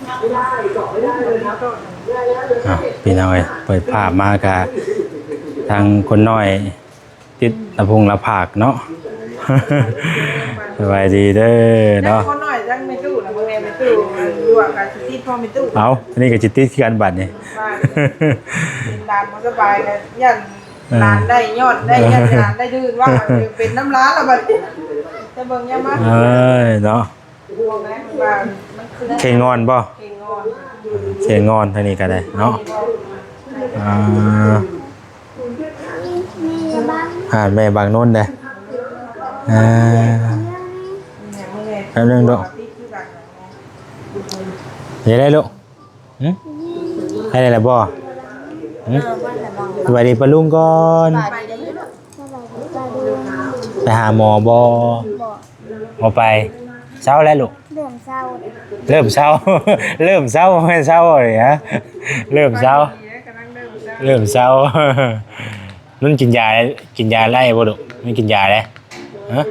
ອ້າວ ພີ່ນ້ອງເອີຍ ເປີດພາບມາກະທາງຄົນນ້ອຍ ຕິດລະພົງລະພາກເນາະ. ສະບາຍດີເດີເນາະ ຄົນນ້ອຍ. ທັງແມ່ຕູ້ນະ ເບິ່ງແດ່ແມ່ຕູ້ ອັນຢູ່ກະຊິຕິດພໍ່ແມ່ຕູ້. ເອົ້າ ອັນນີ້ກະຊິຕິດຄືກັນບາດນີ້ ວ່າເປັນຫຼານບໍ່ສະບາຍ ກະຢ້ານ ເອີ ຫຼານໄດ້ຍ້ອນໄດ້ ຢ້ານຫຼານໄດ້ດື່ມ ວ່າເປັນນຳຫຼານລະບາດນີ້. ຈະເບິ່ງຍາມມາ ເອີຍເນາະ ເຄັ່ງງອນບໍ່? ເຄັ່ງງອນ ເອີ ເຄັ່ງງອນທາງນີ້ກະໄດ້ເນາະ. ອ່າ ອ່າ ແມ່ບາງນົນເດ້. ອ່າ ແປັບໜຶ່ງລູກ ເຮັດໄດ້ລູກ. ຫຶ ໄດ້ແລ້ວບໍ່? ຫຶ ສະບາຍດີປ້າລຸງກ່ອນ. ສະບາຍດີ ສະບາຍດີປ້າລຸງ. ໄປຫາໝໍບໍ່? ບໍ່ ບໍ່ໄປ. ເຊົາແລ້ວລູກ? ເລີ່ມເຊົາ ເລີ່ມເຊົາ ເລີ່ມເຊົາ ບໍ່ແມ່ນເຊົາເລີຍ ຮະ ເລີ່ມເຊົາ ກຳລັງເລີ່ມເຊົາ ເລີ່ມເຊົາ. ນຸນກິນຢາ ກິນຢາໄດ້ບໍ່ລູກ? ນຸນກິນຢາໄດ້ ຮະ?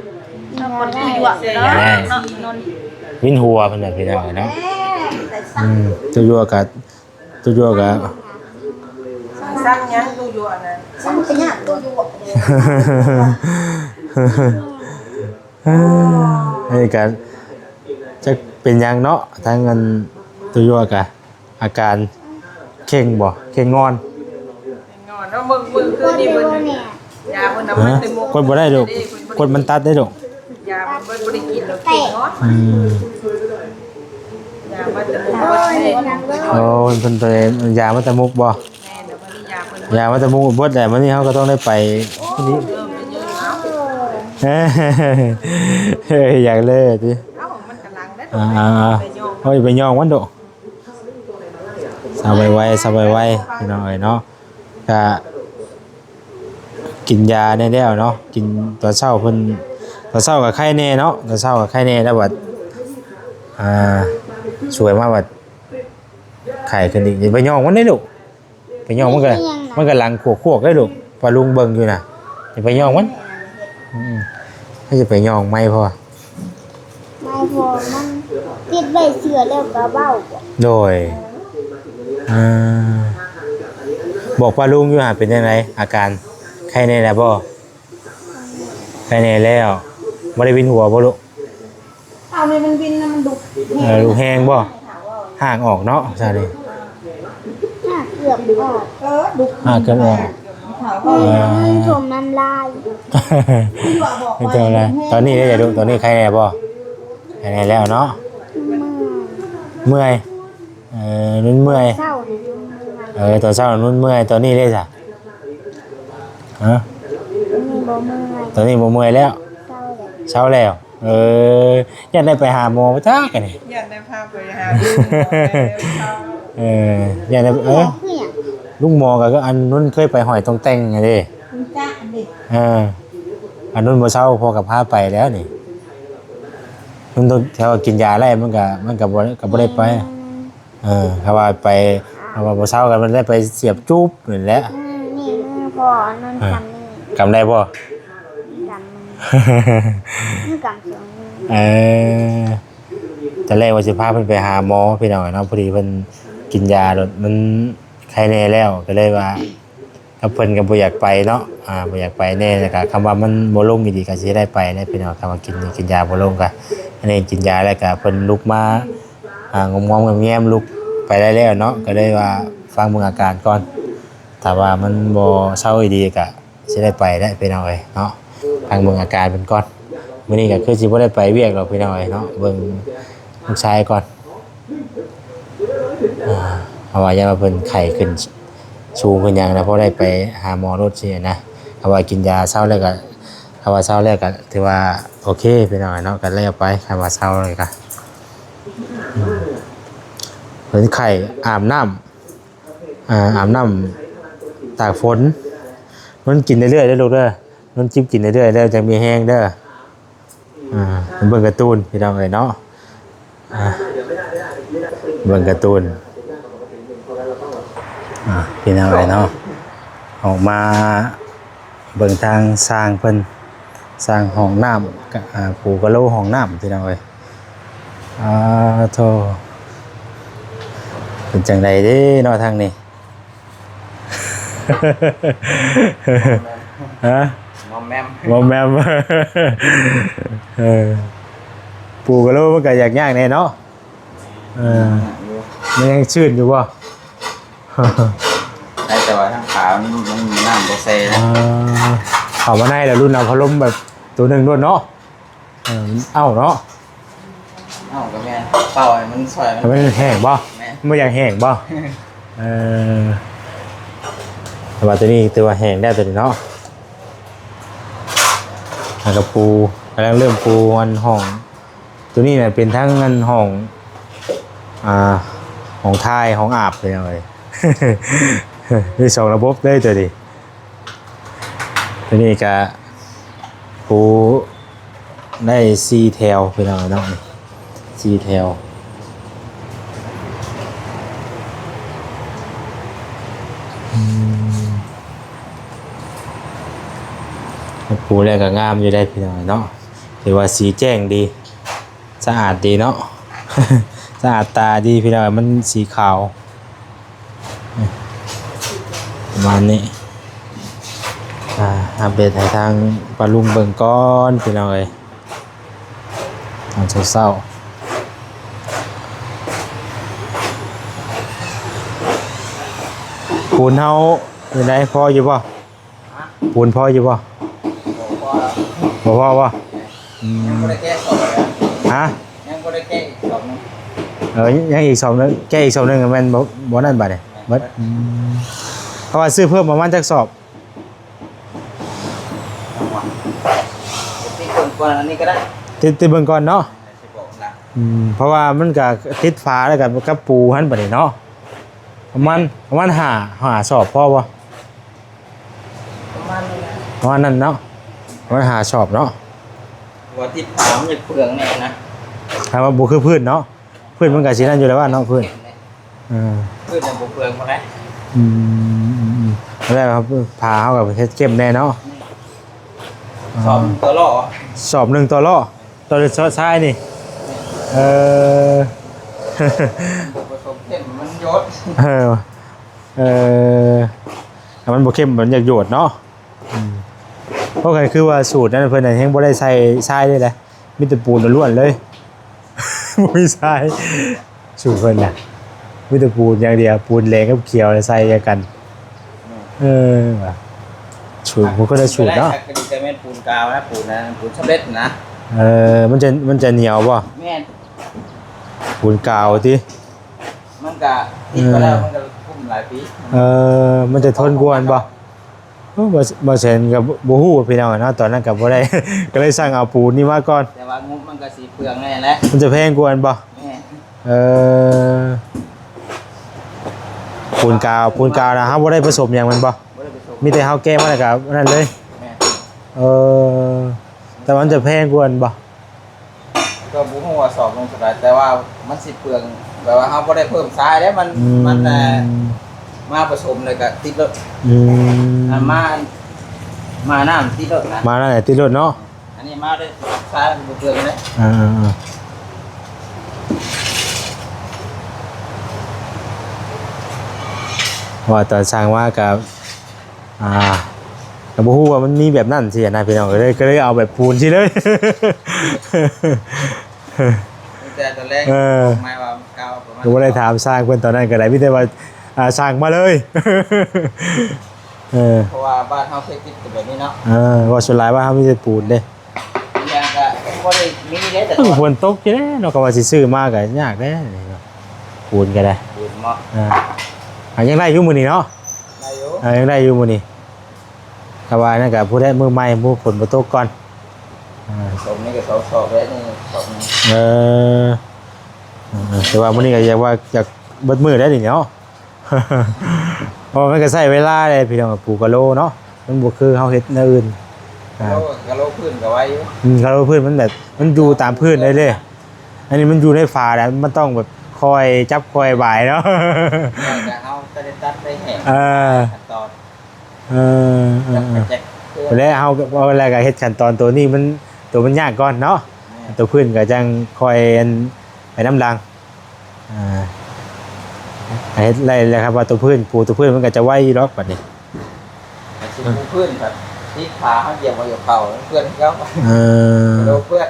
ກິນຢາໄດ້ ກິນຢາໄດ້. ວິນຫົວເພິ່ນວ່າ ພີ່ນ້ອງເນາະ. ອືມ ຕົວຍົວກະ ຕົວຍົວກະ ສັ່ງຫຍັງຕົວຍົວນະ? ສັ່ງໄປຫາຕົວຍົວ. ອັນນີ້ກະຈັກເປັນຫຍັງເນາະ ທາງອັນຕົວຍົວກະ ອາການເຄັ່ງບໍ່? ເຄັ່ງງອນ ເຄັ່ງງອນເນາະ. ເບິ່ງ ເບິ່ງຄືນີ້ເພິ່ນ ຢາເພິ່ນນຳມາແຕ່ໝົກ ກົດບໍ່ໄດ້ລູກ ກົດມັນຕັດໄດ້ລູກ. ຢາເພິ່ນບໍ່ໄດ້ກິນແລ້ວເຄັ່ງງອນ. ອືມ ຢາມາແຕ່ໝົກເບິດເດ້. ໂອ້ ເພິ່ນໄປຢາມາແຕ່ໝົກບໍ່? ແມ່ນ ເພິ່ນຢາເພິ່ນ ຢາມາແຕ່ໝົກເບິດແຫຼະ. ມື້ນີ້ເຮົາກະຕ້ອງໄດ້ໄປ ເອີ ນີ້ ເອີ ຢາກເລີຍຕິ. ເອົ້າ ມັນກຳລັງເດ້. ອ່າໆໆ ເອົາໄປຍ້ອງມັນດຸ. ເຊົາໄວໆ ເຊົາໄວໆ ພີ່ນ້ອງເອີຍເນາະ. ກະກິນຢາແດ່ແລ້ວເນາະ ກິນຕອນເຊົ້າເພິ່ນ ຕອນເຊົ້າກະໄຄແດ່ເນາະ ຕອນເຊົ້າກະໄຄແດ່ ແລ້ວບັດ ອ່າ ສວຍມາບັດໄຂ້ຂຶ້ນອີກ. ຢ່າໄປຍ້ອງມັນເດ້ລູກ ໄປຍ້ອງມັນກະ ມັນກະຫຼັງຂວກໆ ເດ້ລູກ ປ້າລຸງເບິ່ງຢູ່ນະ. ຢ່າໄປຍ້ອງມັນ ອືມ ໃຫ້ຢ່າໄປຍ້ອງໄມ້ພໍ່ ໄມ້ພໍ່ມັນຕິດໄວ້ເຊື່ອແລ້ວກະເວົ້າ. ໂດຍ ອ່າ ບອກປ້າລຸງຢູ່ຫາ ເປັນຈັ່ງໃດອາການ ໄຄແດ່ແລ້ວບໍ່? ໄຄແດ່ແລ້ວ. ບໍ່ໄດ້ວິນຫົວບໍ່ລູກ? ເອົານີ້ມັນວິນນະ ມັນດຸ ເອີ ດຸແຮງບໍ່? ຫາກອອກເນາະ ຊານີ້ ຫາກເກືອບອອກ. ເອີ ດຸ ຫາກເກືອບອອກ. ເອີ ມັນຖົມນ້ຳລາຍ. ຕອນນີ້ໄດ້ຢູ່ ຕອນນີ້ໄຄແດ່ບໍ່? ໄຄແດ່ແລ້ວເນາະ. ເມື່ອຍ ເອີ ນຸນເມື່ອຍ. ເຊົ້າ ເອີ ຕອນເຊົ້ານຸນເມື່ອຍ ຕອນນີ້ເດ້ຊະ? ຮະ? ຕອນນີ້ບໍ່ເມື່ອຍ ຕອນນີ້ບໍ່ເມື່ອຍແລ້ວ. ເຊົາແລ້ວ ເຊົາແລ້ວ. ເອີ ຢ້ານໄດ້ໄປຫາໝໍບໍ່ຈັກອັນນີ້ ຢ້ານໄດ້ພາໄປຫາ ເອີ ຢ້ານໄດ້ ເອີ ລຸງໝໍກະ ອັນນຸນເຄີຍໄປຫ້ອຍຕົງແຕ່ງຫັ້ນເດ້. ເອີ ອັນນຸນບໍ່ເຊົາ ພໍ່ກະພາໄປແລ້ວນີ້. ມັນຕ້ອງ ຖ້າວ່າກິນຢາໄດ້ ມັນກະ ມັນກະບໍ່ ກະບໍ່ໄດ້ໄປ. ເອີ ຖ້າວ່າໄປ ຖ້າວ່າບໍ່ເຊົາກະມັນໄດ້ໄປສຽບຈູບນັ້ນແຫຼະ. ອືມ ນີ້ມືພໍ່ອັນນັ້ນ ເອີ ກຳນີ້ ກຳໄດ້ບໍ່? ກຳມື ກຳສອງມື. ເອີ ຕອນແລກວ່າຊິພາເພິ່ນໄປຫາໝໍ ພີ່ນ້ອງເນາະ ພໍດີເພິ່ນກິນຢາໂລດ ມັນໄຄແດ່ແລ້ວ ກະເລີຍວ່າ ກັບເພິ່ນກະບໍ່ຢາກໄປເນາະ ອ່າ ບໍ່ຢາກໄປແດ່ ແລ້ວກະຄຳວ່າມັນບໍ່ລົງອີ່ຫຼີກະຊິໄດ້ໄປແຫຼະພີ່ນ້ອງ. ຄຳວ່າກິນ ກິນຢາບໍ່ລົງກະ ອັນນີ້ກິນຢາແລ້ວກະເພິ່ນລຸກມາ ອ່າ ງອມໆແງມໆ ລຸກໄປໄດ້ແລ້ວເນາະ ກະເລີຍວ່າຟັງເບິ່ງອາການກ່ອນ. ຖ້າວ່າມັນບໍ່ເຊົາອີ່ຫຼີກະຊິໄດ້ໄປແຫຼະພີ່ນ້ອງເອີຍເນາະ ຟັງເບິ່ງອາການເພິ່ນກ່ອນ. ມື້ນີ້ກະຄືຊິບໍ່ໄດ້ໄປວຽກດອກພີ່ນ້ອງເອີຍເນາະ ເບິ່ງລູກຊາຍກ່ອນ. ອ່າ ເພາະວ່າຢ້ານວ່າເພິ່ນໄຂ້ຂຶ້ນສູງຂຶ້ນຫຍັງນະ ພໍໄດ້ໄປຫາໝໍໂລດຊີ້ນະ. ຖ້າວ່າກິນຢາເຊົາແລ້ວກະ ຖ້າວ່າເຊົາແລ້ວກະຖືວ່າໂອເຄພີ່ນ້ອງເນາະ ກະແລ້ວໄປ. ຄັນວ່າເຊົາແລ້ວກະ ອືມ ເພິ່ນໄຂ້ ອາບນ້ຳ ອາ ອາບນ້ຳຕາກຝົນ. ນຸນກິນເລື້ອຍໆເດີລູກເດີ ນຸນຈິບກິນເລື້ອຍໆເດີ ຈັ່ງມີແຮງເດີ. ອ່າ ເບິ່ງກາຕູນພີ່ນ້ອງເອີຍເນາະ ອ່າ ເບິ່ງກາຕູນ ອ່າ ພີ່ນ້ອງເອີຍເນາະ. ອອກມາເບິ່ງທາງຊ່າງເພິ່ນ ຊ່າງຫ້ອງນ້ຳ ກະ ອ່າ ປູກະໂລຫ້ອງນ້ຳພີ່ນ້ອງເອີຍ. ອ່າ ໂທ້ ເປັນຈັ່ງໃດເດ້ເນາະທາງນີ້? ຮະ? ງອມແມມ ງອມແມມ. ເອີ ປູກະໂລມັນກະຢາກຍາກແດ່ເນາະ. ເອີ ມັນຍັງຊື້ນຢູ່ບໍ່? ໄດ້ແຕ່ວ່າທາງຂາມັນ ມັນນ້ຳບໍ່ແຊ່ນະ. ເອີ ເຂົ້າມາໃນແລ້ວລຸ້ນເອົາພັດລົມແບບໂຕໜຶ່ງໂລດເນາະ. ເອີ ເອົ້າເນາະ ເອົ້າກໍແມ່ນ ເປົ່າໃຫ້ມັນຊ່ອຍ ໃຫ້ມັນແຫ້ງບໍ່? ແມ່ນ ມັນບໍ່ຢາກແຫ້ງບໍ່? ເອີ ແຕ່ວ່າໂຕນີ້ຖືວ່າແຫ້ງແລ້ວໂຕນີ້ເນາະ. ແລ້ວກໍປູ ກຳລັງເລີ່ມປູອັນຫ້ອງ ໂຕນີ້ນະເປັນທັງອັນຫ້ອງ ອ່າ ຫ້ອງຖ່າຍ ຫ້ອງອາບ ເປັນຫຍັງເອີຍ ມີສອງລະບົບເລີຍໂຕນີ້. ໂຕນີ້ກະປູໄດ້ສີ່ແຖວພີ່ນ້ອງເນາະ ສີ່ແຖວ. ອືມ ປູແລ້ວກະງາມຢູ່ໄດ໋ພີ່ນ້ອງເນາະ ຖືວ່າສີແຈ້ງດີ ສະອາດດີເນາະ ສະອາດຕາດີພີ່ນ້ອງ ມັນສີຂາວ ປະມານນີ້. ອ່າ ອັບເດດໃຫ້ທາງປ້າລຸງເບິ່ງກ່ອນພີ່ນ້ອງເອີຍ ຕອນເຊົ້າໆ. ປູນເຮົາເປັນໃດ ພໍຢູ່ບໍ່? ຮະ? ປູນພໍຢູ່ບໍ່? ບໍ່ພໍແລ້ວ ບໍ່ພໍບໍ່? ອືມ ຍັງບໍ່ໄດ້ແກະສອບເລີຍ. ຮະ? ຍັງບໍ່ໄດ້ແກະອີກສອບໜຶ່ງ. ເອີ ຍັງອີກສອບໜຶ່ງ ແກະອີກສອບໜຶ່ງແມ່ນບໍ່ ບໍ່ນັ້ນບາດນີ້ ແມ່ນ ເບິດ. ອືມ ເພາະວ່າຊື້ເພີ່ມປະມານຈັກສອບ? ຕິດເບິ່ງກ່ອນ ອັນນີ້ກໍໄດ້ ຕິດ ຕິດເບິ່ງກ່ອນເນາະ. ອືມ ເພາະວ່າມັນກະຕິດຝາແລ້ວກະກັບປູຫັ້ນບາດນີ້ເນາະ ປະມານ ປະມານຫ້າ ຫ້າສອບພໍບໍ່? ປະມານນັ້ນແຫຼະ ປະມານນັ້ນເນາະ ປະມານຫ້າສອບເນາະ. ວ່າຕິດຝາມັນຈະເປືອງແນ່ນະ ຖ້າວ່າບໍ່ຄືພື້ນເນາະ ພື້ນມັນກະຊິນັ້ນຢູ່ແລ້ວວ່າເນາະ ພື້ນ ເອີ ພື້ນມັນບໍ່ເປືອງປານໃດ. ອືມ ແລ້ວຝາເຮົາກະເຮັດເຂັ້ມແນ່ເນາະ. ສອບໜຶ່ງຕໍ່ລໍ້ ສອບໜຶ່ງຕໍ່ລໍ້ ຕໍ່ຊາຍນີ້ ເອີ ປະສົມເຂັ້ມມັນໂຍດ ເອີ ເອີ ຖ້າມັນບໍ່ເຂັ້ມມັນຢາກໂຍດເນາະ. ອືມ ເພາະກັນຄືວ່າສູດນັ້ນເພິ່ນແຮງບໍ່ໄດ້ໃສ່ຊາຍເລີຍແຫຼະ ມີແຕ່ປູນລ້ວນໆເລີຍ ບໍ່ມີຊາຍ ສູດເພິ່ນນະ ມີແຕ່ປູນຢ່າງດຽວ ປູນແດງກັບຂຽວໃສ່ກັນ. ເອີ ວ່າສູດ ມັນຄົນລະສູດເນາະ. ຄັກກະດີກະແມ່ນປູນກາວນະ ປູນນັ້ນ ປູນສຳເລັດນະ. ເອີ ມັນຈະ ມັນຈະໜຽວບໍ່? ແມ່ນ ປູນກາວຕິ ມັນກະຕິດໄປແລ້ວ ມັນກະຄຸ້ມຫຼາຍປີ. ເອີ ມັນຈະທົນກວ່າບໍ່? ໂອ້ ບໍ່ ບໍ່ແສນກໍບໍ່ ບໍ່ຮູ້ພີ່ນ້ອງເນາະ ຕອນນັ້ນກໍບໍ່ໄດ້ ກໍເລີຍສັ່ງເອົາປູນນີ້ມາກ່ອນ ແຕ່ວ່າງົບມັນກໍຊິເປືອງແນ່ແຫຼະ. ມັນຈະແພງກວ່າແມ່ນບໍ່? ແມ່ນ. ເອີ ປູນກາວ ປູນກາວນະ ເຮົາບໍ່ໄດ້ປະສົມຫຍັງແມ່ນບໍ່? ບໍ່ໄດ້ປະສົມ ມີແຕ່ເຮົາແກະມາແລ້ວກໍອັນນັ້ນເລີຍ. ແມ່ນ. ເອີ ແຕ່ວ່າມັນຈະແພງກວ່າແມ່ນບໍ່? ກໍບໍ່ຮູ້ວ່າສອບໜຶ່ງເທົ່າໃດ ແຕ່ວ່າມັນຊິເປືອງ ແບບວ່າເຮົາບໍ່ໄດ້ເພີ່ມຊາຍເດ້ ມັນ ອືມ ມັນ ເອີ ມາປະສົມແລ້ວກໍຕິດໂລດ. ອືມ ອັນມາ ມານ້ຳຕິດໂລດນະ ມານ້ຳຕິດໂລດເນາະ. ອັນນີ້ມາໄດ້ຊາຍມັນບໍ່ເປືອງເດ້. ອ່າໆໆ ເພາະວ່າຕອນສ້າງມາກໍ ອ່າ ກໍບໍ່ຮູ້ວ່າມັນມີແບບນັ້ນຊີ້ນະພີ່ນ້ອງ ກໍເລີຍ ກໍເລີຍເອົາແບບປູນຊີ້ເລີຍ. ແຕ່ຕອນແລກ ເອີ ໝາຍວ່າມັນເກົ່າປະມານ ກໍບໍ່ໄດ້ຖາມຊ່າງເພິ່ນຕອນນັ້ນກໍໄດ້ ມີແຕ່ວ່າ ອ່າ ສ້າງມາເລີຍ. ເອີ ເພາະວ່າບ້ານເຮົາເຄີຍຕິດແບບນີ້ເນາະ. ເອີ ເວົ້າສ່ວນຫຼາຍບ້ານເຮົາມີແຕ່ປູນເດ້. ອີກຢ່າງກໍບໍ່ໄດ້ມີເດ້ ແຕ່ ເອີ ຝົນຕົກຢູ່ເດ້ເນາະ ກໍວ່າຊິຊື້ມາກໍຍາກເດ້ ປູນກໍໄດ້ ປູນເນາະ. ອ່າ ຫາກຍັງໄດ້ຢູ່ມື້ນີ້ເນາະ. ໄດ້ຢູ່ ອ່າ ຍັງໄດ້ຢູ່ມື້ນີ້ ຖ້າວ່ານັ້ນກໍຜູ້ໃດມື້ໃໝ່ ມື້ຝົນບໍ່ຕົກກ່ອນ. ອ່າ ສົມນີ້ກໍສອງສອບແລ້ວ ນີ້ສອບໜຶ່ງ. ເອີ ເອີ ແຕ່ວ່າມື້ນີ້ກໍຢາກວ່າຢາກເບິດມື້ໄດ້ນີ້ເນາະ. ເພາະວ່າມັນກໍໃຊ້ເວລາເດ້ພີ່ນ້ອງ ປູກະໂລເນາະ ມັນບໍ່ຄືເຮົາເຮັດແນວອື່ນ. ອ່າ ກະໂລ ກະໂລພື້ນກໍໄວຢູ່. ອືມ ກະໂລພື້ນມັນແບບ ມັນຢູ່ຕາມພື້ນໄດ້ເດ້ ອັນນີ້ມັນຢູ່ໃນຝາແລ້ວ ມັນຕ້ອງແບບຄອຍຈັບຄອຍບາຍເນາະ. ແລ້ວກໍເຮົາກໍໄດ້ຕັດໄດ້ແຫ້ງ ເອີ ຂັ້ນຕອນ. ເອີ ເອີ ແລ້ວເຮົາກໍ ເອົາແລ້ວກໍເຮັດຂັ້ນຕອນໂຕນີ້ມັນ ໂຕມັນຍາກກ່ອນເນາະ. ແມ່ນ. ໂຕພື້ນກໍຈັ່ງຄ່ອຍອັນໄປນຳຫຼັງ. ອ່າ ເຮັດໄດ້ແລ້ວ ຄັນວ່າໂຕພື້ນ ປູໂຕພື້ນມັນກໍຈະໄວຢູ່ດອກບັດນີ້. ຊິປູພື້ນ ແບບຕິດຝາເຮົາຢຽບເອົາຢຽບເຂົ້າ ເປື້ອນຄືເກົ່າ. ເອີ ໂດນເປື້ອນ.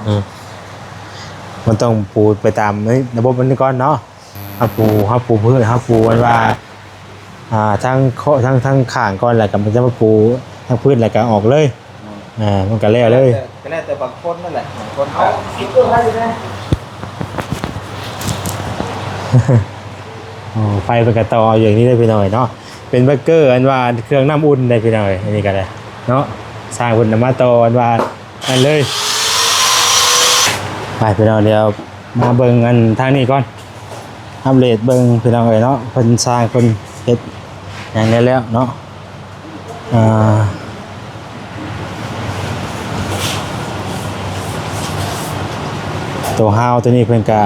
ອືມ ມັນຕ້ອງປູໄປຕາມໃນລະບົບມັນກ່ອນເນາະ. ເຮົາປູ ເຮົາປູພື້ນ ເຮົາປູອັນວ່າ ອ່າ ທາງເຄາະ ທາງ ທາງຂ້າງກ່ອນ ແລ້ວກໍມັນຈະມາປູທາງພື້ນ ແລ້ວກໍອອກເລີຍ. ອືມ ອ່າ ມັນກໍແລ້ວເລີຍ. ກໍແລ້ວແຕ່ ກໍແລ້ວແຕ່ບາງຄົນນັ້ນແຫຼະ ບາງຄົນກໍ ໂອ້ ໄຟເພິ່ນກໍຕໍ່ເອົາຢູ່ນີ້ເດ້ພີ່ນ້ອງເອີຍເນາະ. ເປັນເບຣກເກີ ອັນວ່າເຄື່ອງນ້ຳອຸ່ນເດ້ພີ່ນ້ອງເອີຍ ອັນນີ້ກໍໄດ້ເນາະ. ຊ່າງເພິ່ນນຳມາຕໍ່ ອັນວ່າ ນັ້ນເລີຍ. ໄປພີ່ນ້ອງ ດຽວມາເບິ່ງອັນທາງນີ້ກ່ອນ ອັບເດດເບິ່ງພີ່ນ້ອງເອີຍເນາະ. ເພິ່ນ ຊ່າງເພິ່ນເຮັດຫຍັງແດ່ແລ້ວເນາະ. ອ່າ ໂຕຮາວໂຕນີ້ເພິ່ນກະ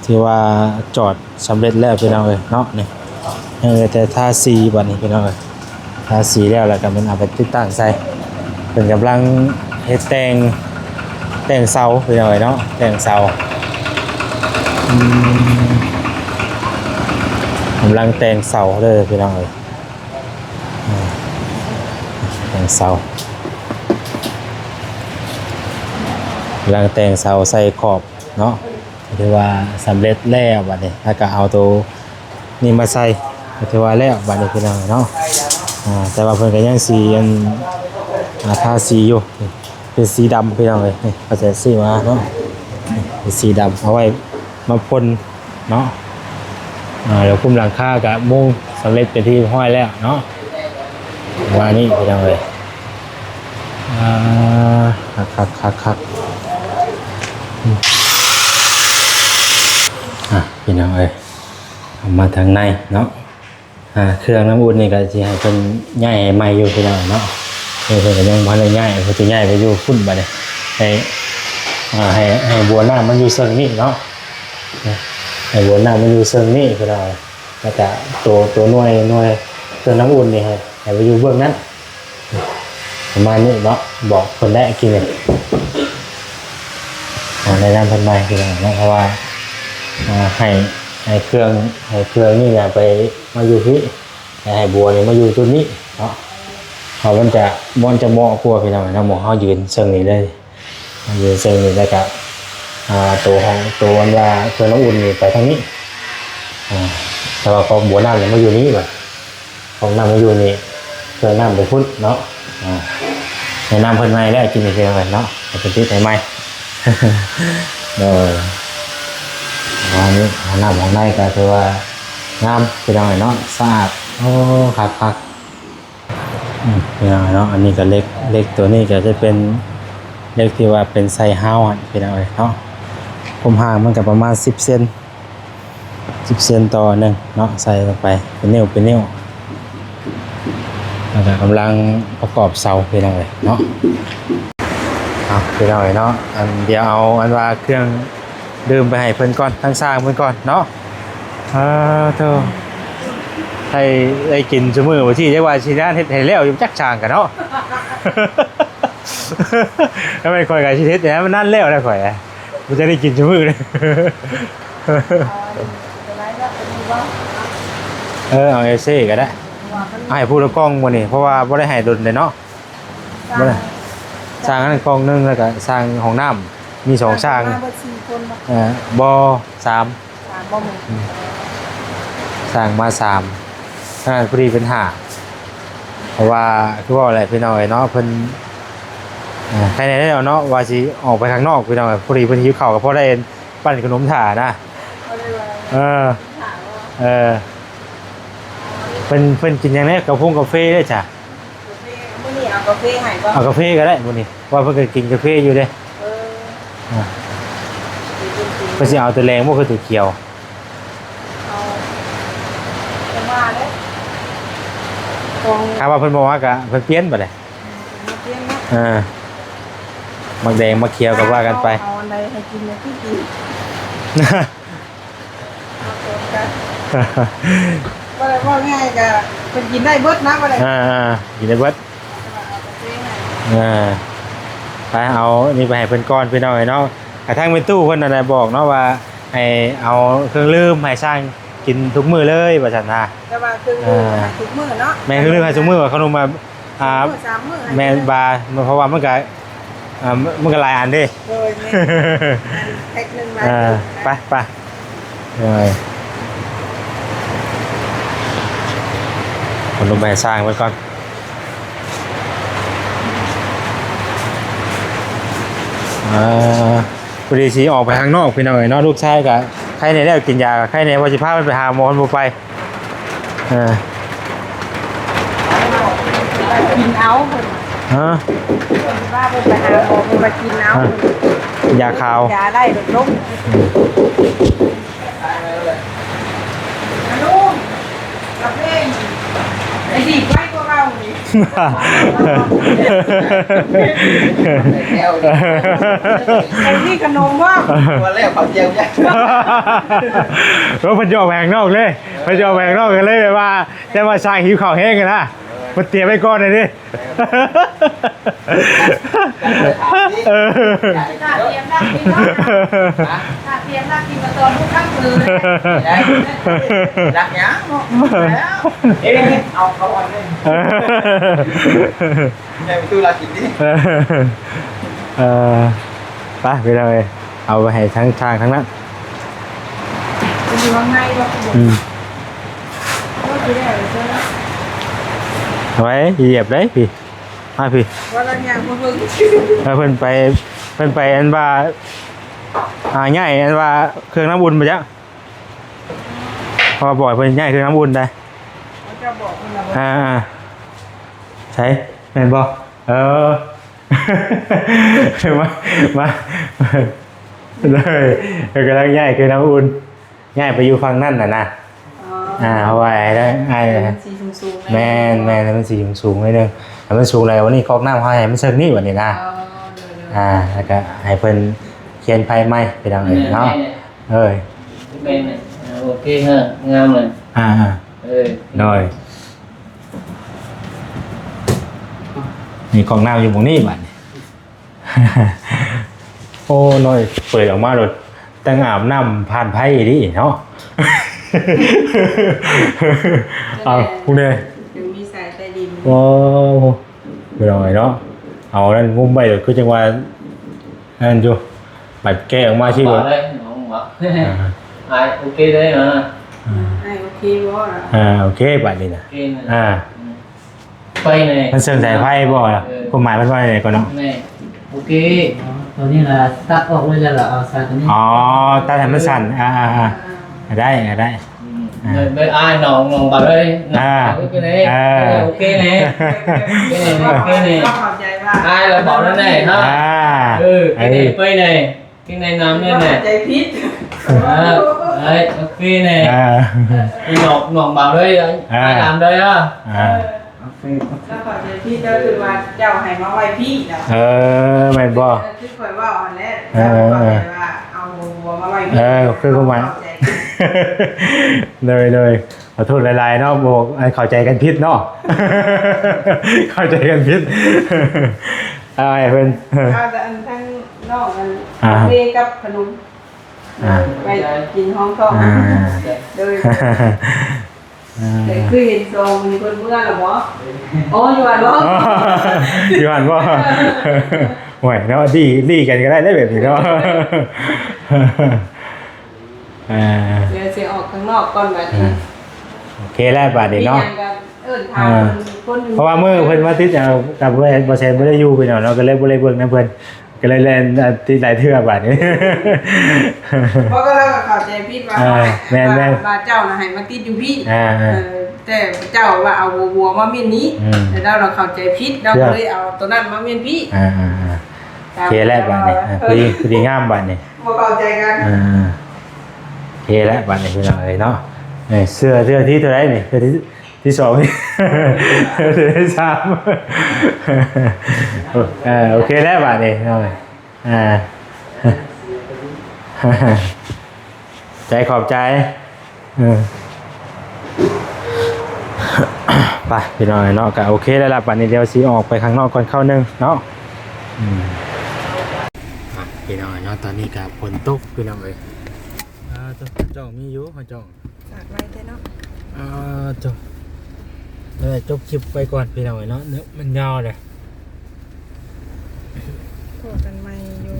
ຖືວ່າຈອດ ສຳເລັດແລ້ວພີ່ນ້ອງເອີຍເນາະ. ນີ້ຍັງເຫຼືອແຕ່ທາສີບັດນີ້ພີ່ນ້ອງເອີຍ ທາສີແລ້ວ ແລ້ວກໍແມ່ນເອົາໄປຕິດຕັ້ງໃສ່. ເພິ່ນກຳລັງເຮັດແຕ່ງ ແຕ່ງເສົາພີ່ນ້ອງເອີຍເນາະ ແຕ່ງເສົາ. ອືມ ກຳລັງແຕ່ງເສົາເດີພີ່ນ້ອງເອີຍ ອືມ ແຕ່ງເສົາ ກຳລັງແຕ່ງເສົາໃສ່ຂອບເນາະ. ຖືວ່າສຳເລັດແລ້ວບັດນີ້ ແລ້ວກໍເອົາໂຕນີ້ມາໃສ່ ກໍຖືວ່າແລ້ວບັດນີ້ພີ່ນ້ອງເນາະ. ອ່າ ແຕ່ວ່າເພິ່ນກໍຍັງຊິ ອັນ ອ່າ ທາສີຢູ່ ເປັນສີດຳພີ່ນ້ອງເອີຍ. ນີ້ເຂົາຈະຊື້ມາເນາະ ເປັນສີດຳ ເອົາໄວ້ມາພົ່ນເນາະ. ອ່າ ແລ້ວຄຸມຫຼັງຄາກໍມຸງສຳເລັດເປັນທີ່ຮຽບຮ້ອຍແລ້ວເນາະ ປະມານນີ້ພີ່ນ້ອງເອີຍ. ອ່າ ຄັກໆໆໆ ອືມ ອ່ະ ພີ່ນ້ອງເອີຍ ເຂົ້າມາທາງໃນເນາະ. ອ່າ ເຄື່ອງນ້ຳອຸ່ນນີ້ກໍຊິໃຫ້ເພິ່ນຍ້າຍໃຫ້ໃໝ່ຢູ່ພີ່ນ້ອງເນາະ. ເພິ່ນ ເພິ່ນກໍຍັງບໍ່ທັນໄດ້ຍ້າຍ ເພິ່ນຈະຍ້າຍໄປຢູ່ພຸ້ນບັດນີ້ ໃຫ້ ອ່າ ໃຫ້ ໃຫ້ບົວນ້ຳມັນຢູ່ເຊິ່ງນີ້ເນາະ ໃຫ້ບົວນ້ຳມັນຢູ່ເຊິ່ງນີ້ພີ່ນ້ອງ. ແລ້ວກະໂຕ ໂຕໜ່ວຍ ໜ່ວຍເຄື່ອງນ້ຳອຸ່ນນີ້ໃຫ້ ໃຫ້ໄປຢູ່ເບື້ອງນັ້ນ ປະມານນີ້ເນາະ. ບອກເພິ່ນແຫຼະກິນນີ້ ອ່າ ແນະນຳເພິ່ນໃໝ່ພີ່ນ້ອງເນາະ ເພາະວ່າ ອ່າ ໃຫ້ ໃຫ້ເຄື່ອງ ໃຫ້ເຄື່ອງນີ້ນະໄປ ມາຢູ່ພີ້ ແລ້ວໃຫ້ບົວນີ້ມາຢູ່ຈຸດນີ້ເນາະ ເພາະມັນຈະ ມັນຈະເໝາະກວ່າພີ່ນ້ອງເນາະ. ໝ່ອງເຮົາຢືນເຊິ່ງນີ້ເລີຍ ເຊິ່ງນີ້ ແລ້ວກະ ອ່າ ໂຕຂອງ ໂຕອັນວ່າເຄື່ອງນ້ຳອຸ່ນນີ້ໄປທາງນີ້ ອ່າ ແຕ່ວ່າຂອງບົວນ້ຳນີ້ມາຢູ່ນີ້ ບັດຂອງນ້ຳມາຢູ່ນີ້ ເຄື່ອງນ້ຳໄປພຸ້ນເນາະ. ອ່າ ແນະນຳເພິ່ນໃໝ່ແລ້ວ ກິນໃຫ້ເພິ່ນເນາະ ໃຫ້ເພິ່ນຕິດໃຫ້ໃໝ່. ໂດຍ ອັນນີ້ຫ້ອງນ້ຳຫ້ອງໃນກໍຖືວ່າງາມພີ່ນ້ອງເນາະ ສະອາດ. ໂອ້ ຄັກໆ. ອືມ ພີ່ນ້ອງເນາະ ອັນນີ້ກໍເຫຼັກ ເຫຼັກຕົວນີ້ກໍຈະເປັນເຫຼັກທີ່ວ່າເປັນໄຊຮາວຫັ້ນພີ່ນ້ອງເອີຍເນາະ. ຄວາມຫ່າງມັນກໍປະມານສິບເຊັນ ສິບເຊັນຕໍ່ໜຶ່ງເນາະ ໃສ່ລົງໄປເປັນນິ້ວ ເປັນນິ້ວ ແລ້ວກໍກຳລັງປະກອບເສົາພີ່ນ້ອງເອີຍເນາະ. ເອົາ ພີ່ນ້ອງເອີຍເນາະ ອັນ ດຽວເອົາອັນວ່າເຄື່ອງດື່ມໄປໃຫ້ເພິ່ນກ່ອນ ທາງຊ່າງເພິ່ນກ່ອນເນາະ. ອ່າ ໂທ້ ໃຫ້ໄດ້ກິນຊຸມື້ບໍ່ ທີ່ຈັກວ່າຊິນານເຮັດໃຫ້ແລ້ວຢູ່ຈັກຊ່າງກະເນາະ. ຖ້າແມ່ນຂ້ອຍກະຊິເຮັດໃຫ້ມັນນານແລ້ວແຫຼະຂ້ອຍ ບໍ່ຈະໄດ້ກິນຊຸມື້ເລີຍ. ເອີ ເອົາເອເຊກະໄດ້ ເອົາໃຫ້ຜູ້ລະກ່ອງມື້ນີ້ ເພາະວ່າບໍ່ໄດ້ໃຫ້ດົນເດ້ເນາະ. ບໍ່ໄດ້ ຊ່າງອັນນັ້ນກ່ອງໜຶ່ງ ແລ້ວກະຊ່າງຫ້ອງນ້ຳ ມີສອງຊ່າງ ມາເບິດສີ່ຄົນບໍ່? ເອີ ບໍ່ ສາມ ສາມບໍ່ມື້ ອືມ ຊ່າງມາສາມ ຂະໜາດພໍດີເປັນຫ້າ ເພາະວ່າຄືເວົ້າແຫຼະພີ່ນ້ອງເອີຍເນາະ ເພິ່ນ ເອີ ໃຄແນ່ແລ້ວເນາະ ວ່າຊິອອກໄປຂ້າງນອກພີ່ນ້ອງເອີຍ ພໍດີເພິ່ນຫິວເຂົ້າ ກໍພໍໄດ້ ປັ້ນຂະໜົມຖ້ານະ ເອີ ເອີ ເພິ່ນ ເພິ່ນກິນຫຍັງແດ່ ກາຟົງກາເຟເດ້ຈ້ະ ກາເຟ ມື້ນີ້ເອົາກາເຟໃຫ້ບໍ່? ເອົາກາເຟກໍໄດ້ມື້ນີ້ ວ່າເພິ່ນກໍກິນກາເຟຢູ່ເດ້ ເອີ ອ່າ ເພິ່ນຊິເອົາໂຕແດງບໍ່ ຄືໂຕຂຽວ? ເອົາ ຈັ່ງວ່າເດ້ ຂອງ ຖ້າວ່າເພິ່ນບໍ່ມັກກໍເພິ່ນປ່ຽນບັດນີ້ ອືມ ເພິ່ນປ່ຽນເນາະ ເອີ ມັກແດງມັກຂຽວກໍວ່າກັນໄປ ເອົາອັນໃດໃຫ້ກິນໃນທີ່ກິນ ບໍ່ໄດ້ເວົ້າງ່າຍກະເພິ່ນກິນໄດ້ເບິດນະ ບໍ່ໄດ້ ອ່າໆ ກິນໄດ້ເບິດ ເອີ ໄປເອົານີ້ໄປໃຫ້ເພິ່ນກ່ອນພີ່ນ້ອງເອີຍເນາະ. ກະທາງແມ່ຕູ້ເພິ່ນນັ້ນແຫຼະບອກເນາະວ່າໃຫ້ເອົາເຄື່ອງດື່ມໃຫ້ຊ່າງ ກິນທຸກມື້ເລີຍວ່າຊັ້ນນະ. ແຕ່ວ່າເຄື່ອງດື່ມ ເອີ ໃຫ້ທຸກມື້ເນາະ. ແມ່ນ ເຄື່ອງດື່ມໃຫ້ທຸກມື້ ວ່າຂະໜົມ ອ່າ ສອງມື້ ສາມມື້ ແມ່ນ ໃຫ້ເທື່ອ ບາ ເພາະວ່າມັນກະ ອ່າ ມັນກະຫຼາຍອັນເດ້. ໂດຍ ແມ່ນ ອັນແພັກໜຶ່ງມາ ເອີ ໄປ ໄປ ເອີ ເອົາລົງໄປໃຫ້ຊ່າງເພິ່ນກ່ອນ. ເອີ ພໍດີຊິອອກໄປຂ້າງນອກພີ່ນ້ອງເອີຍເນາະ. ລູກຊາຍກະໄຄແດ່ແລ້ວ ກິນຢາກະໄຄແດ່ ວ່າຊິພາມັນໄປຫາໝໍ ມັນບໍ່ໄປ. ເອີ ໄປກິນເອົາເພິ່ນ ຮະ ເພິ່ນວ່າເພິ່ນໄປຫາໝໍ ເພິ່ນໄປກິນເອົາ ຮະ ຢາຂາວ ຢາໄດ້ລົດລົງ. ອືມ ອາລຸງ ກາເຟນີ້ໄດ້ດີໄວກວ່າເກົ່ານີ້. ໄອ້ທີ່ຂະໜົມບໍ່ ວ່າແລ້ວເຂົາຈຽວ ເອີ ເພິ່ນຈະອອກໄປຂ້າງນອກເລີຍ ເພິ່ນຈະອອກໄປຂ້າງນອກ ກະເລີຍແບບວ່າ ແຕ່ວ່າຊ່າງຫິວເຂົ້າແຮງຫັ້ນນະ ເພິ່ນຕຽມໄວ້ກ່ອນຫັ້ນເດ້. ເອີ ຖ້າຕຽມລັກກິນເນາະ ຖ້າຕຽມລັກກິນກະຕອນຜູ້ຄ້ຳຄືນ ລັກຫຍັງເນາະ ເອີ ເອົາເຂົ້າອັນນີ້ ໃຫ້ປະຕູລັກກິນຕິ. ເອີ ໄປພີ່ນ້ອງເອີຍ ເອົາໄປໃຫ້ທາງ ທາງ ທາງນັ້ນ ຢູ່ຂ້າງໃນບໍ່? ອືມ ໂອ້ຍ ຊິໄດ້ເລີຍເນາະ ໄວ້ຢຽບໄດ້ພີ່ ມາພີ່ ວ່າລະຍ່າງບໍ່ເບິ່ງ ເອີ ເພິ່ນໄປ ເພິ່ນໄປອັນວ່າ ອ່າ ຍ້າຍອັນວ່າເຄື່ອງນ້ຳອຸ່ນໄປຈ້ະ ເພາະວ່າບອກໃຫ້ເພິ່ນຍ້າຍເຄື່ອງນ້ຳອຸ່ນໄດ້ ເຂົາເຈົ້າບອກເພິ່ນລະບໍ່? ອ່າ ໃສ ແມ່ນບໍ່? ເອີ ມາ ມາ ເລີຍ ເພິ່ນກຳລັງຍ້າຍເຄື່ອງນ້ຳອຸ່ນ ຍ້າຍໄປຢູ່ຝັ່ງນັ້ນນະນະ. ອໍ ອ່າ ເພາະວ່າໄອ້ ໄອ້ ມັນຊິສູງໆ ແມ່ນໆ ໃຫ້ມັນສູງໆໜ້ອຍໜຶ່ງ ໃຫ້ມັນສູງແລ້ວ ວັນນີ້ກອກນ້ຳເຮົາໃຫ້ມັນເຊິ່ງນີ້ບັດນີ້ນະ. ອໍ ໂດຍໆ ອ່າ ແລ້ວກະໃຫ້ເພິ່ນຂຽນໄຟໃໝ່ ພີ່ນ້ອງເອີຍເນາະ. ແມ່ນໆ ເອີຍ ແມ່ນໆ ໂອເຄຮະ ງາມເລີຍ ອ່າໆ ເອີ ໂດຍ ນີ້ກອກນ້ຳຢູ່ໝ່ອງນີ້ບັດນີ້. ໂອ້ ນ້ອຍເປີດອອກມາໂລດ ຕັ້ງອາບນ້ຳຜ່ານໄຟອີ່ຫຼີເນາະ. ເອົາ ພຸ້ນເດ້ ຍັງມີສາຍໃຕ້ດິນ. ໂອ້ ພີ່ນ້ອງເອີຍເນາະ ເອົານັ້ນງຸ້ມໄວ້ໂລດ ຄືຈັ່ງວ່ານັ້ນຢູ່ ບັດແກະອອກມາຊິໂລດ ເອົາເລີຍນ້ອງບອກ ອ່າ ອ້າຍໂອເຄເລີຍນະ ອ່າ ອ້າຍໂອເຄບໍ່ລະ ອ່າ ໂອເຄ ບາດນີ້ນະ ໂອເຄນະ ອ່າ ອືມ ໄປແດ່ ມັນເຊິ່ງສາຍໄຟບໍ່ລະ? ເອີ ຄວາມໝາຍມັນວ່າແນວໃດກ່ອນເນາະ? ແມ່ນ ໂອເຄ ອໍ ໂຕນີ້ລະຕັດອອກເລີຍ ແລ້ວລະເອົາໃສ່ໂຕນີ້. ອໍ ຕັດໃຫ້ມັນສັ້ນ ອ່າໆໆ ໄດ້ ໄດ້ ອືມ ອ່າ ໄດ້ ໄດ້ ອ້າຍນ້ອງ ນ້ອງບາດເອີຍ ອ່າ ໂອເຄແດ່ ເອີ ໂອເຄແດ່ ໂອເຄແດ່ ເຂົ້າໃຈວ່າ ອ້າຍລະບອກນັ້ນແດ່ເນາະ ອ່າ ເອີ ເອີ ໄປແດ່ ທີ່ແນະນຳນີ້ແຫຼະ ເຂົ້າໃຈຜິດ ເອີ ເອີຍ ໂອເຄແນ່ ອ່າ ນ້ອງ ນ້ອງເບົາເລີຍ ອ່າ ຕາມເລີຍ ອ່າ ເອີ ໂອເຄ ລາວເຂົ້າໃຈຜິດ ລາວຄິດວ່າເຈົ້າໃຫ້ມາໄວ້ພີ້ນະ ເອີ ແມ່ນບໍ່ ຄືຂ້ອຍເວົ້າຫັ້ນແຫຼະ ເອີ ເຈົ້າເຂົ້າໃຈວ່າເອົາຫົວມາໄວ້ພີ້ ເອີ ຄືຄວາມໝາຍ ເຂົ້າໃຈ ໂດຍ ໂດຍ ຂໍໂທດຫຼາຍໆເນາະ ບໍ່ ອັນເຂົ້າໃຈກັນຜິດເນາະ ເຂົ້າໃຈກັນຜິດ ເອົາໃຫ້ເພິ່ນ ເອົາແຕ່ອັນທັງນ້ອງອັນ ອ່າ ເວກັບຂະໜົມ ອ່າ ໄປກິນຫ້ອງທ້ອງ ອ່າ ໂດຍ ອ່າ ແຕ່ຄືເຫັນສອງມື້ນີ້ເພິ່ນເມືອແລ້ວບໍ່? ອໍ ຢູ່ຫັ້ນບໍ່? ອໍ ຢູ່ຫັ້ນບໍ່? ໂອ້ຍເນາະ ດີ ດີກັນກໍໄດ້ເດ້ແບບນີ້ເນາະ ອ່າ ດຽວຊິອອກຂ້າງນອກກ່ອນບາດນີ້ ອ່າ ໂອເຄແລ້ວບາດນີ້ເນາະ ມີຫຍັງກໍເອີ້ນຖາມ ອ່າ ເພິ່ນ ຄົນຢູ່ ເພາະວ່າມື້ເພິ່ນມາຕິດ ເອີ ກັບບໍ່ແຊນບໍ່ໄດ້ຢູ່ພີ່ນ້ອງເນາະ ກໍເລີຍບໍ່ໄດ້ເບິ່ງນຳເພິ່ນ ກໍເລີຍແລ່ນ ອ່າ ຕິດຫຼາຍເທື່ອບາດນີ້ ເພາະກໍລາວກໍເຂົ້າໃຈຜິດວ່າ ອ່າ ແມ່ນໆ ວ່າ ວ່າເຈົ້ານະໃຫ້ມາຕິດຢູ່ພີ້ ອ່າໆ ເອີ ແຕ່ເຈົ້າວ່າເອົາຫົວມາເມັ້ນນີ້ ອືມ ແຕ່ລາວນະເຂົ້າໃຈຜິດ ລາວກໍເລີຍເອົາໂຕນັ້ນມາເມັ້ນພີ້ ອ່າໆ ໂອເຄແລ້ວບາດນີ້ ອ່າ ພໍດີ ພໍດີງາມບາດນີ້ ບໍ່ເຂົ້າໃຈກັນ ອ່າ ໂອເຄແລ້ວບາດນີ້ພີ່ນ້ອງເອີຍເນາະ ເອີ ເສື້ອ ເສື້ອທີ່ເທົ່າໃດນີ້? ເທື່ອທີ່ ທີ່ສອງ ເທື່ອທີ່ສາມ ເອີ ໂອເຄແລ້ວບາດນີ້ເນາະ ອ່າ ໃຈຂອບໃຈ ເອີ ໄປພີ່ນ້ອງເນາະ ກະໂອເຄແລ້ວລະ ບາດນີ້ດຽວຊິອອກໄປຂ້າງນອກກ່ອນຄາວໜຶ່ງເນາະ ອືມ ອ່ະ ພີ່ນ້ອງເນາະ ຕອນນີ້ກະຝົນຕົກພີ່ນ້ອງເອີຍ ອ່າ ຈ້ອງມີຢູ່ ຈ້ອງ ປາກໄວແທ້ເນາະ. ອ່າ ຈົບ ເອີ ຈົບຄລິບໄປກ່ອນພີ່ນ້ອງເອີຍເນາະ, ເນາະ ມັນຍາວເດ້. ພໍ້ກັນໃໝ່ຢູ່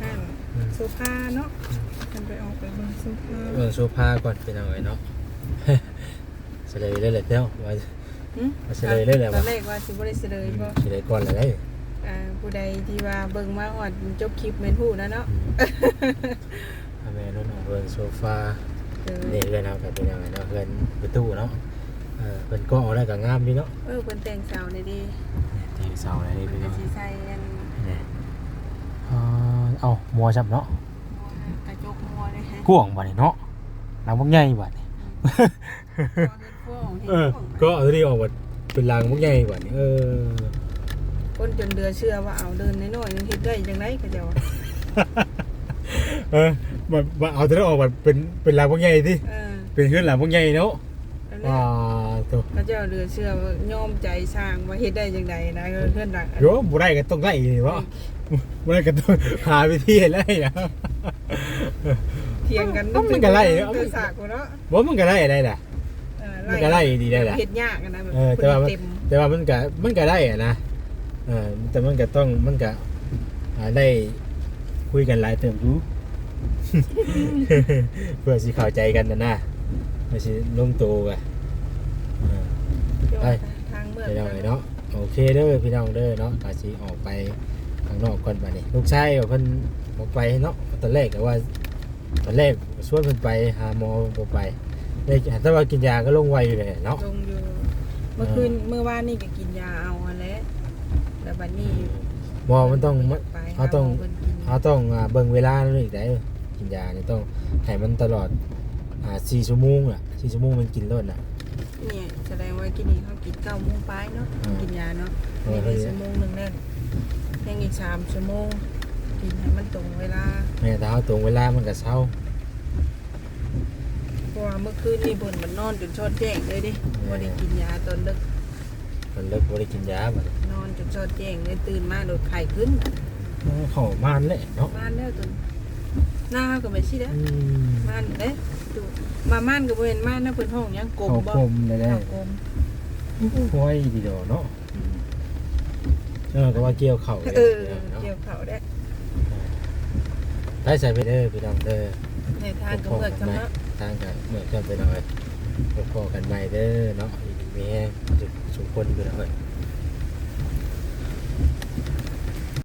ຮ້ານ ອືມ ໂຊຟາເນາະ. ອືມ ເພິ່ນໄປ ອອກໄປເບິ່ງໂຊຟາ ເບິ່ງໂຊຟາກ່ອນພີ່ນ້ອງເອີຍເນາະ. ສະເລີຍເລີຍແຫຼະເຈົ້າ ວ່າ ຫຶ? ວ່າສະເລີຍເລີຍແຫຼະ. ຕອນແລກວ່າຊິບໍ່ໄດ້ສະເລີຍ ອືມ ບໍ່ ສະເລີຍກ່ອນແລ້ວເດ້. ອ່າ ຜູ້ໃດທີ່ວ່າເບິ່ງມາຮອດຈົບຄລິບແມ່ນຮູ້ແລ້ວເນາະ. ອືມ ອ່າ ແມ່ນເນາະ ເບິ່ງໂຊຟາ. ເອີ ນີ້ເຮືອນເຮົາກໍເປັນຫຍັງເນາະ ເຮືອນປະຕູເນາະ. ເອີ ເພິ່ນກໍອອກແລ້ວກໍງາມດີເນາະ. ເອີ ເພິ່ນແຕ່ງເສົາໄດ້ດີ ແຕ່ງເສົາໄດ້ດີ ເພິ່ນກໍຊິໃສ່ອັນນີ້. ອ່າ ເອົ້າ ມົວຊ້ຳເນາະ ກະຈົກມົວເດ້. ກວ້າງບາດນີ້ເນາະ ຫຼັງບັກໃຫຍ່ບາດນີ້. ອືມ ເອີ ກໍເອົາຕົວນີ້ອອກ ເປັນຫຼັງບັກໃຫຍ່ບາດນີ້. ເອີ ຄົນຈົນເຫຼືອເຊື່ອວ່າ ເອົາ ເດີ່ນນ້ອຍໆ ຍັງເຮັດໄດ້ຈັ່ງໃດ ເຂົາເຈົ້າວ່າ. ເອີ ມາ ມາເອົາຕົວນັ້ນອອກ ເປັນ ເປັນຫຼັງບັກໃຫຍ່ຕິ. ເອີ ເປັນເຮືອນຫຼັງບັກໃຫຍ່ເນາະ. ອ່າ ໂຕ ເຂົາເຈົ້າເຫຼືອເຊື່ອວ່າ ຍອມໃຈຊ່າງວ່າເຮັດໄດ້ຈັ່ງໃດນະ ເຮືອນຫຼັງ ໂຍ ບໍ່ໄດ້ກໍຕ້ອງໄດ້ນີ້ເນາະ. ອືມ ບໍ່ໄດ້ກໍຕ້ອງຫາວິທີໃຫ້ໄດ້ນະ. ຖຽງກັນ ມັນກໍໄດ້ ເອີ ເນາະ ມັນກໍໄດ້ໄດ້ລະ. ເອີ ມັນກໍໄດ້ດີໄດ້ລະ ເຮັດຍາກນະ ແບບ ເອີ ແຕ່ວ່າມັນ ແຕ່ວ່າມັນກໍ ມັນກໍໄດ້ນະ. ເອີ ແຕ່ມັນກໍຕ້ອງ ມັນກໍ ອ່າ ໄດ້ຄຸຍກັນຫຼາຍເຕີບຢູ່ ເພື່ອຊິເຂົ້າໃຈກັນນະນະ ເພື່ອຊິລົງໂຕກັນ. ເອີ ໄປ ທາງເມືອງ ພີ່ນ້ອງເອີຍເນາະ. ໂອເຄເດີພີ່ນ້ອງເດີເນາະ ກໍຊິອອກໄປຂ້າງນອກກ່ອນບາດນີ້. ລູກຊາຍເພິ່ນບໍ່ໄປເນາະ ຕອນແລກກໍວ່າ ຕອນແລກຊວນເພິ່ນໄປຫາໝໍບໍ່ໄປ ແຕ່ວ່າກິນຢາກໍລົງໄວຢູ່ແຫຼະເນາະ. ລົງຢູ່ ເມື່ອຄືນ ເອີ ມື້ວານນີ້ກໍກິນຢາເອົາຫັ້ນແຫຼະ ແລ້ວບັດນີ້ ອືມ ບໍ່ ມັນຕ້ອງ ໄປ ເຮົາຕ້ອງ ຫາໝໍເພິ່ນກິນ ເຮົາຕ້ອງ ອ່າ ເບິ່ງເວລານຳອີກໄດ໋. ກິນຢານີ້ຕ້ອງໃຫ້ມັນຕະຫຼອດ ອ່າ ສີ່ຊົ່ວໂມງນະ ສີ່ຊົ່ວໂມງແມ່ນກິນໂລດນະ. ນີ້ສະແດງວ່າກິນນີ້ເຮົາກິນເກົ້າໂມງປາຍເນາະ. ເອີ ກິນຢາເນາະ. ເອີ ຍັງອີກຊົ່ວໂມງໜຶ່ງແລ້ວ ຍັງອີກສາມຊົ່ວໂມງ ກິນໃຫ້ມັນຕົງເວລາ. ແມ່ນ ຖ້າເຮົາຕົງເວລາມັນກໍເຊົາ. ເພາະວ່າເມື່ອຄືນນີ້ເພິ່ນມັນນອນຈົນຊອດແຈ້ງເລີຍເດ້. ແມ່ນ ບໍ່ໄດ້ກິນຢາຕອນເລິກ ຕອນເລິກບໍ່ໄດ້ກິນຢາບັດນີ້ ນອນຈົນຊອດແຈ້ງເລີຍ ຕື່ນມາໂດດໄຂ້ຂຶ້ນ. ເອີ ເຂົ້າມານແຫຼະເນາະ ມານແລ້ວຕົນ ໜ້າເຮົາກໍແມ່ນຊີ້ແຫຼະ. ອືມ ມານເດ້ ມາ ມານກໍບໍ່ແມ່ນມານນະ ເພິ່ນຮ້ອງຫຍັງ ກົມບໍ່ ເຂົ້າກົມແຫຼະ ເຂົ້າກົມ. ໂອ້ຍ ດີດອກເນາະ. ອືມ ເອີ ກໍວ່າກ່ຽວເຂົ້າ ເອີ ເນາະ ກ່ຽວເຂົ້າແຫຼະ. ໄປໃສໄປເດີພີ່ນ້ອງເດີ. ແມ່ນ ທາງກໍເມືອກຊ້ຳເນາະ ທາງກໍເມືອກຊ້ຳໄປໜ້ອຍ. ພໍ້ກັນໃໝ່ເດີເນາະ ຢູ່ດີມີແຮງສຸກຄົນພີ່ນ້ອງເອີຍ.